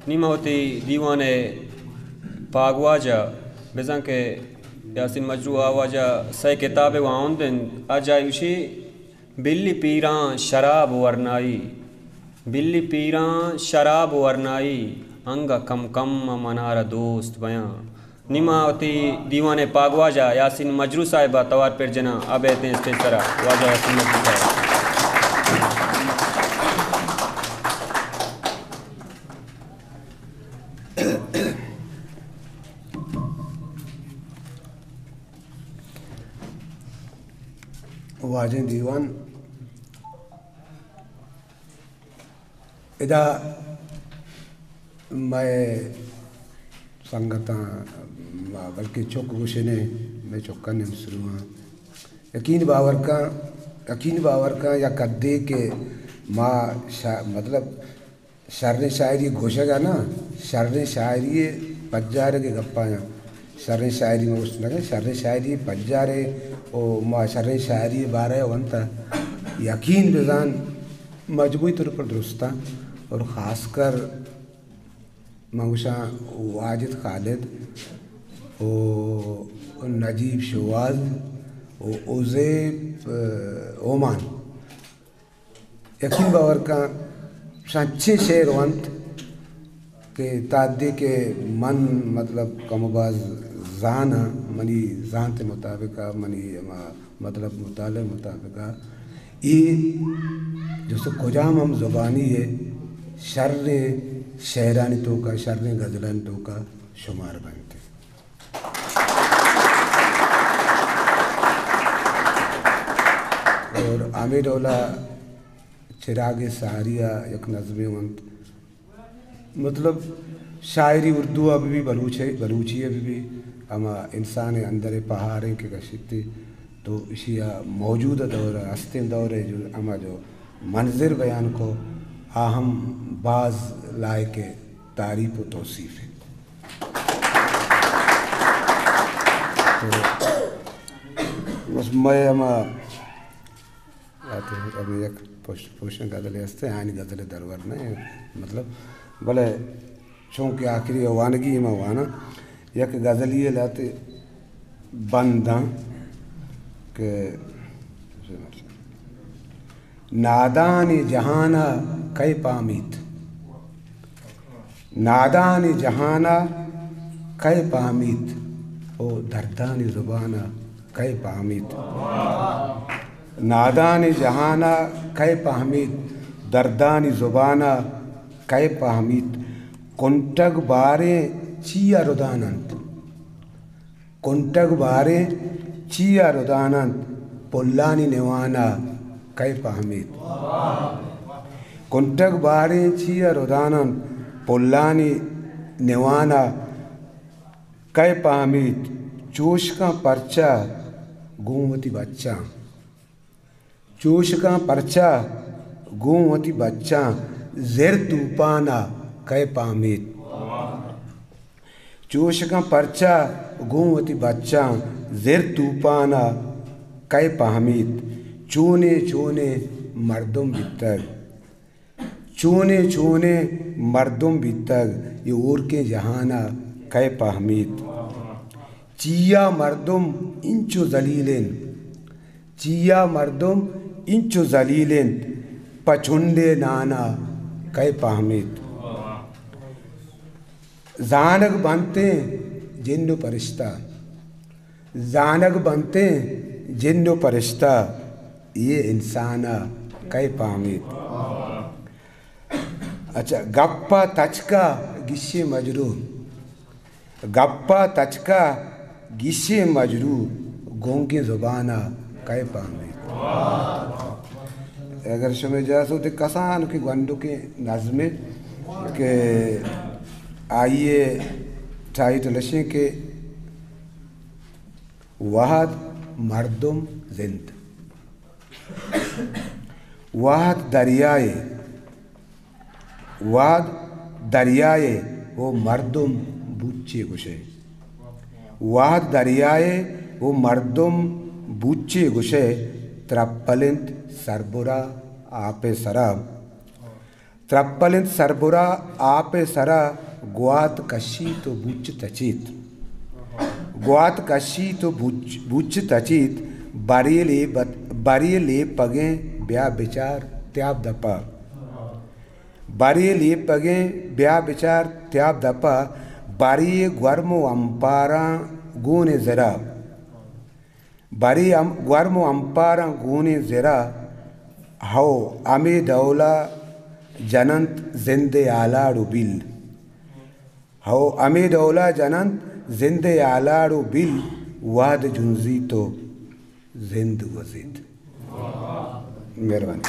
نی ما وتی دیوان ءِ پاگواجہ، بزاں کہ یاسین مجروح آ واجہ سئے کتاب ءَ واہند انت، آ جاہ ایشی، بلی پیراں شراب ورنائی، بلی پیراں شراب ورنائی، انگہ کم کم ءَ منارا دوست بیاں۔ نی ما وتی دیوان ءِ پاگواجہ یاسین مجروح صاحب ءَ توار پر جناں، آ بیتیں اسٹیج سرا، واجہ یاسین مجروح صاحب۔ واجہیں دیوان، ادا مئے سنگتاں، ما بلکیں چک گوشنے، مئے چکاں نمسرواں۔ یقین باور کن، یقین باور کن، یک حدے کہ ما شا-، مطلب، شریں شاعری گوشگ ءَ نہ، شریں شاعری پجارگ ءِ گپایاں۔ شریں شاعری ما گوشت نہ، شریں شاعری پجارے، او ما شریں شاعری بارہ ءَ ونت، یقین بزان مجموعی طور پر درستاں، اور خاص کر من گوشاں واجد خالد و نجیب شوہاز و عزیب، ءَ، اومان۔ یقین باور کن، شاں چے شعر ونت کہ تا دے کہ من، مطلب، کم و باز زاناں، منی زانت مطابق ءَ، منی ہما، مطلب، مطالعہ مطابق ءَ، اے جست کجام ہم زبانی ءِ شریں شعرانی توکا، شریں غزلانی توکا شمار بنت۔ اور ہمے ڈولا چراغ ساری ءَ یک نظمے ونت۔ مطلب، شاعری اردو ءَ بہ بی، بلوچ ءَ، بلوچی ءَ بہ بی، ہما انسان ءِ اندر ءِ پہاریں کہ گشیت، تو ایشی ءَ موجودہ دور ءَ، ہستیں دور ءَ جو ہما جو منظر بیان کو، آ ہم باز لائق تعریف و توصیف انت۔ تو بس مئے ہما آتے ہمے یک پشت پوشیں غزلے ہستیں، آنی غزل درور نہ، مطلب، بلے چونکہ آخری وانگی ما واناں، یک غزلی لہتے بنداں کہ نادانی جہان ءَ کئے پامیت؟ نادانی جہان ءَ کئے پامیت؟ او دردانی زبان ءَ کئے پامیت؟ نادانی جہان ءَ کئے پامیت؟ دردانی زبان ءَ کئے پامیت؟ کنٹگ باریں چیا ردان انت؟ کنٹگ باریں چیا ردان انت؟ پلانی نوان ءَ کئے پہمیت؟ کنٹگ باریں چیا ردان انت؟ پلانی نوان ءَ کئے پہمیت؟ چوشکاں پرچا گوں وتی بچاں؟ چوشکاں پرچا گوں وتی بچاں؟ زر توپان ءَ کئے پہمیت؟ چوشکاں پرچا گوں وتی بچاں؟ زر توپان ءَ کئے پہمیت؟ چونیں چونیں مردم بیتگ، چونیں چونیں مردم بیتگ، اے ہورکیں جہان ءَ کئے پہمیت؟ چیا مردم انچو ذلیل انت؟ چیا مردم انچو ذلیل انت؟ پہ چنڈے نان ءَ کئے پہمیت؟ زانگ بنتیں جن و پرشتہ، زانگ بنتیں جن و پرشتہ، اے انسان ءَ کئے پہمیت؟ اچھا، گپ ءَ تچک ءَ گیشیں مجروح، گپ ءَ تچک ءَ گیشیں مجروح، گونگیں زبان ءَ کئے پہمیت؟ اگر شمئے اجازت، یک کسانکیں گونڈکیں نظمے کہ آئی ءِ ٹائٹل اش انت کہ وہد، مردم، زند۔ وہد دریائے، وہد دریائے و مردم بوچے گوشئے۔ وہد دریائے و مردم بوچے گوشئے، ترپل انت سربرا آپ ءِ سرا۔ ترپل انت سربرا آپ ءِ سرا، گوات کشیت و بوچ تچیت۔ گوات کشیت و بوچ، بوچ تچیت، بری لیپت، بری لیپگیں بیا بچار تیاب دپا۔ بری لیپگیں بیا بچار تیاب دپا، بری گورم و امپاراں گون زرا۔ بری ہم گورم و امپاراں گونیں زرا، ہو ہمے ڈولا جننت زند ءِ آلاڑ و بیل۔ ہو ہمے ڈولا جننت زند ءِ آلاڑ و بیل، وہد جنزیت و زند گوزیت۔ مہربانی۔